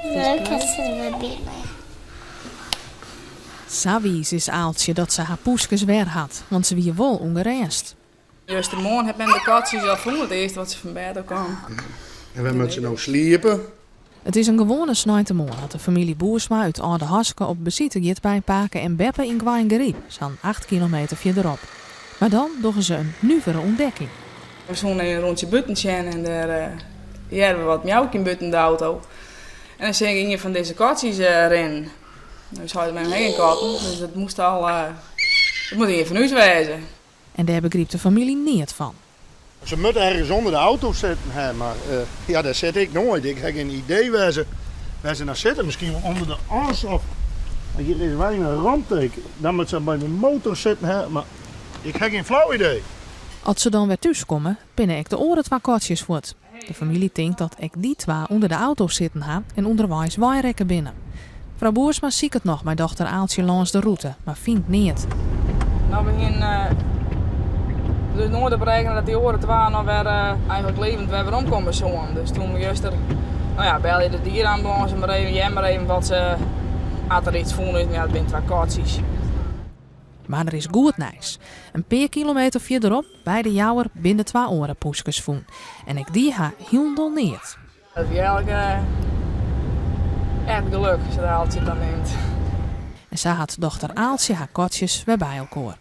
Leuk dat se der binne. Sa wiis is Aaltsje dat se har poeskes wer hat, want se wie wol ûngerêst. Justermoarn hat mem de katsjes al fûn, it earste wat se fan bêd ôf kaam. En wêr moat se no sliepe? It is in gewoane sneintemoarn at de famylje Boersma út Aldehaske op besite giet by pake en beppe yn Goaiïngaryp, sa'n 8 kilometer fierderop. Mar dan dogge se in nuvere ûntdekking. We soene even in rûntsje bûten sjen en dêr hearden we wat miaukjen bûten de auto. En dan seach ik ien fan dizze katsjes rinnen. Us heit en mem ha gjin katten, dus dat moast al, dat moat ien fan ús wêze. En dêr begrypt de famylje neat fan. Se moatte ergens ûnder de auto sitten ha, mar ja, dêr sit ik noait. Ik ha gjin idee wêr se, wêr se no sitte. Miskien wol ûnder de as of hjir is weinich romte. Ik, dan moat se by de motor sitten ha, mar ik ha gjin flau idee. As se dan wer thús komme, binne ek de oare twa katsjes fuort. De famylje tinkt dat ek dy twa ûnder de auto sitten ha en ûnderweis weirekke binne. Frou Boersma siket noch mei dochter Aaltsje lâns de rûte, mar fynt neat. No, we hiene dus noait op rekkene dat dy oare twa noch wer eigentlik levend wer werom komme soene. Dus toen we juster, no ja, belje de dierenambulânse mar even, hear mar even wat se, at der iets fûn is, mar ja, it binne twa katsjes. Mar der is goed nijs. In pear kilometer fierderop, by De Jouwer, binne de twa oare poeskes fûn. En ek dy ha hielendal neat. Dat wie eigentlik echt geluk, sa't Aaltsje it dan neamt. En sa hat dochter Aaltsje har katsjes wer by elkoar.